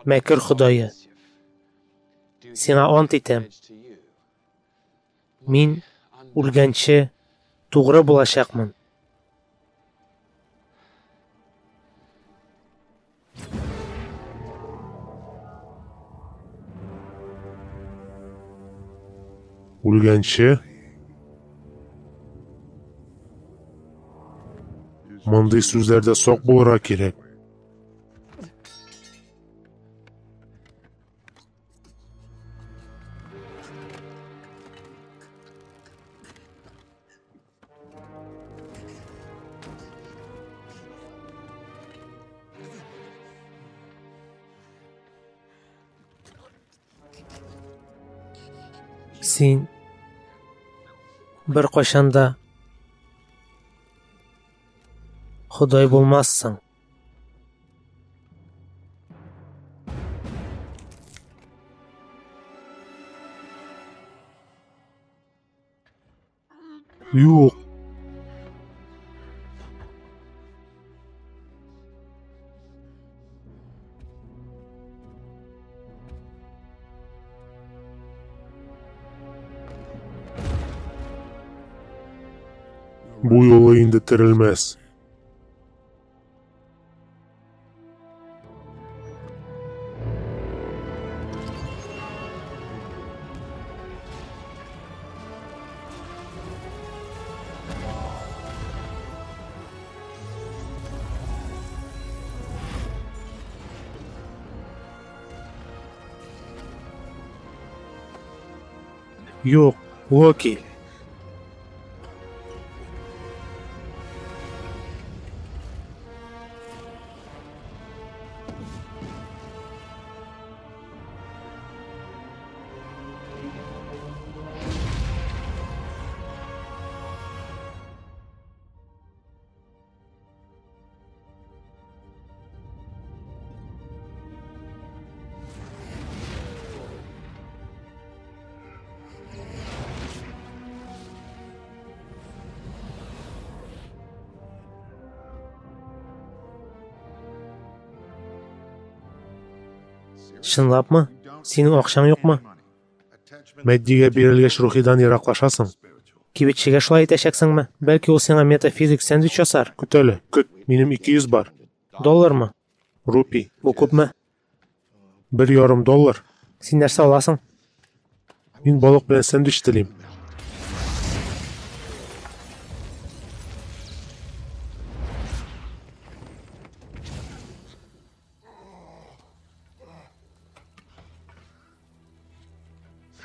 Мәкер Ходае, сиңа ант итәм. Мин үлгәнче тугры булачакмын. Үлгәнче? Мондый сүзләрдә сак булырга кирәк. Син беркайчан да Ходай булмассың. Юк. Бу юлы инде терелмәс. Юк, Локи. Чынлапмы? Синең акчаң юкмы? Матдигә бирелгәч, рухидан ераклашасың. Кибетчегә шулай әйтәчәксеңме? Бәлки ул сиңа метафизик сэндвич ясар? Көт әле, көт, минем 200 бар. Доллармы? Рупий. Бу күпме? 1,5 доллар. Син нәрсә аласың? Мин балык белән сэндвич телим.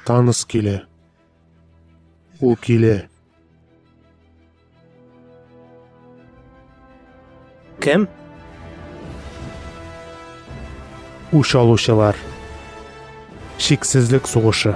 Танос килә. Ул килә. Кем? Үч алучылар. Чиксезлек сугышы.